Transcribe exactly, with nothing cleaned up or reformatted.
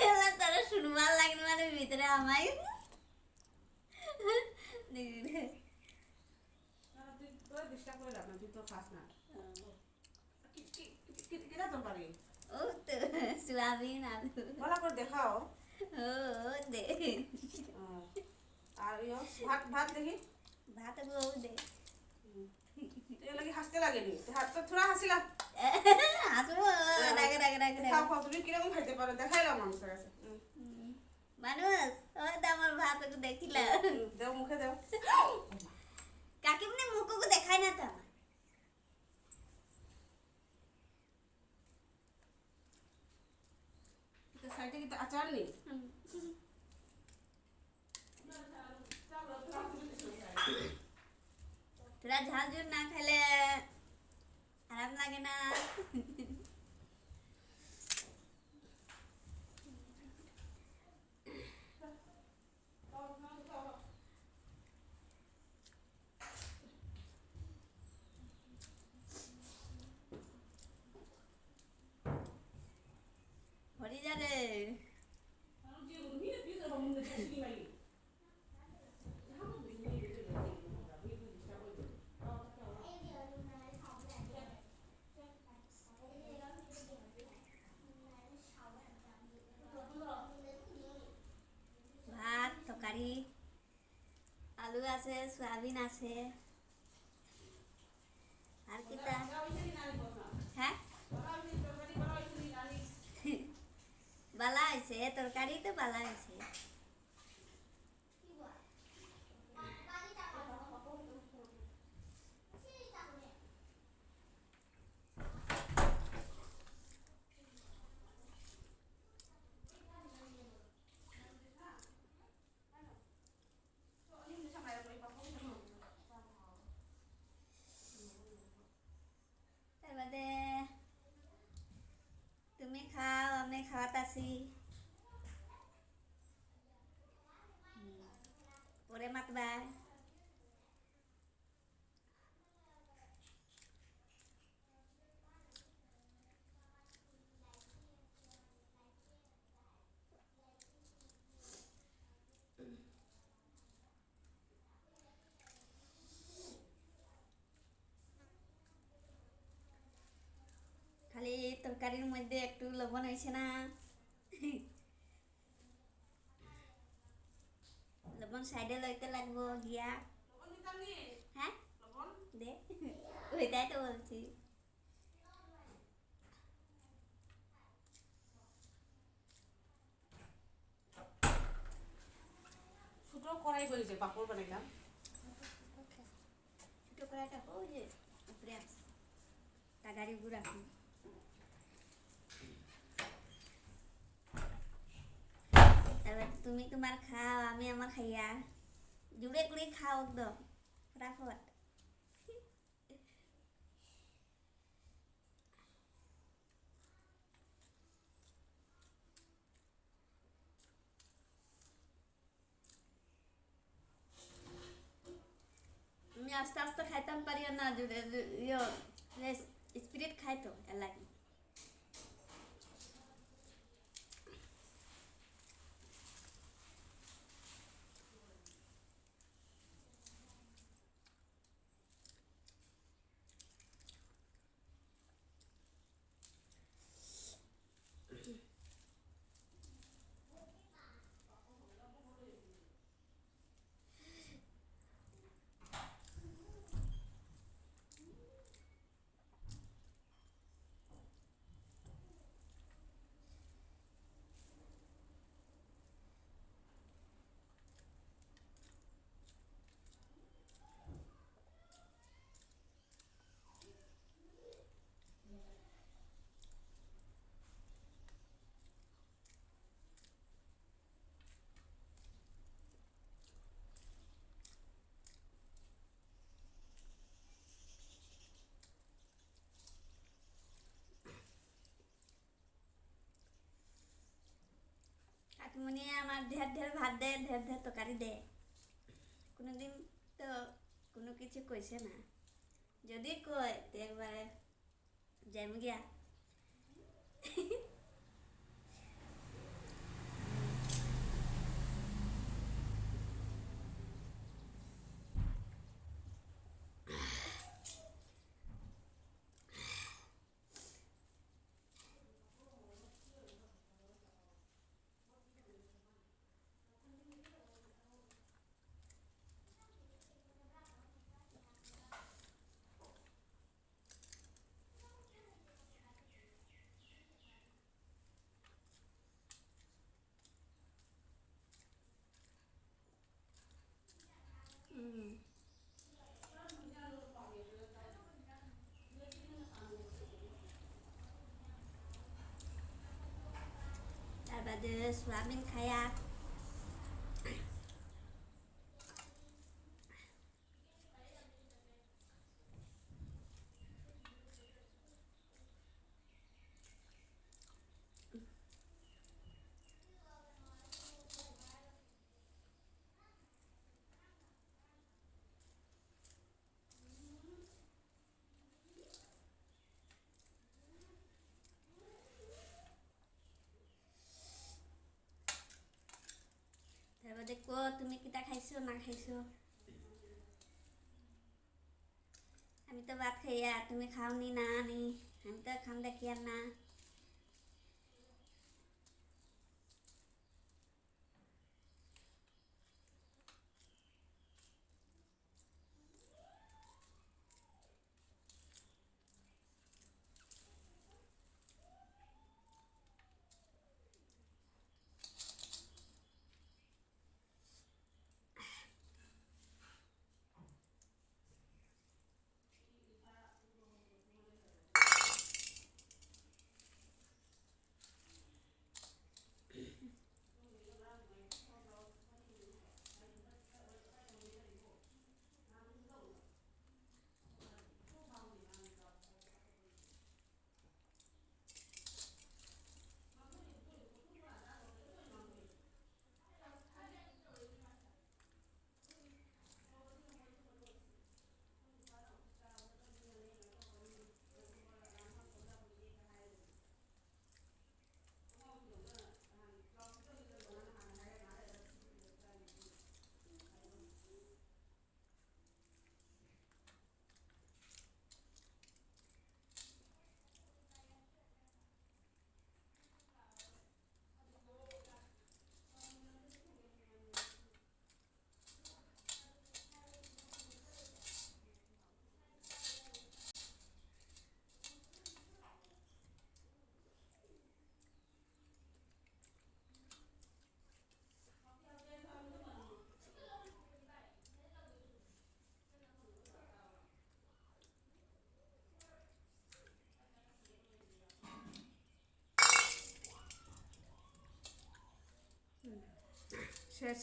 এলা তারা শুনবার লাগেন মানে ভিতরে আমায়। দেখি রে। না, তুই তোর disturb করে লাভ না, তুই তো খাস না। কি, কি, কি, কি, কিতা তরকারি? ও তো সোয়াবিন, আলু। ভালা করে দেখাও। ও, ও দে। ও। আর ইয়ো, ভাত, ভাত দেখি। ভাত ও দে। হুম। তো এর লাগি হাসতে লাগেনি। তো হাত তো থুড়া হাসিলা। হাসবো, হ্যাঁ। রাগে, রাগে, রাগে, খাও, রাগে। খাও, তুমি কিরকম খাইতে পারো? দেখাইলাম মানুষের কাছে। হুম। হুম। মানুষ, ও তো আমার ভাত একটু দেখিলা। হুম, দাও, মুখে দাও। কাকিমনি মুখকে দেখায় না তো আমার। এটা সাইডে কিন্তু আচার নেই। হুম। তোরা ঝাল ঝুল না খেলে আরাম লাগে না। ভরি যা রে। ভাত, তরকারি, আলু আছে, সয়াবিন আছে। আর কিতা? হ্যাঁ? বালা হইছে, তরকারি তো বালা হইছে। তার বাদে তুমি খাও, আমি খাওয়াত আছি। হুম। পরে মাতবা। খালি তরকারির মধ্যে একটু লবণ হইছে না। লবণ সাইডে লইতে লাগবো গিয়া। হ্যাঁ? দে। ওইটাই তো বলছি। ছোট কড়াই করি যে পাপড় বানাইলাম। ছোট কড়াইটা ওই যে উপরে আছে। তাড়াতাড়ি উপরে রাখুন। তারপর তুমি তোমার খাও, আমি আমার খাইয়া। জুড়ে কুড়ি খাও একদম। ফটাফট। আমি আস্তে আস্তে খাইতাম পারি না, জুড়ে, জু-, ইয়ো, রে, স্পিরিট খাই তো, এর লাগি। কাকিমুনি আমার ঢের ঢের ভাত দে, ঢের ঢের তরকারি দে। কোনোদিন তো কিছু কইছে না। যদি কয়, তে একবারে যাইমু গিয়া। উম। তার বাদে সোয়াবিন খায়া। তারপর দেখো তুমি কিতা খাইছো না খাইছো। আমি তো ভাত খাইয়া, তুমি খাও নি না নি, আমি তো খাম দেখিয়ার না। শেষ।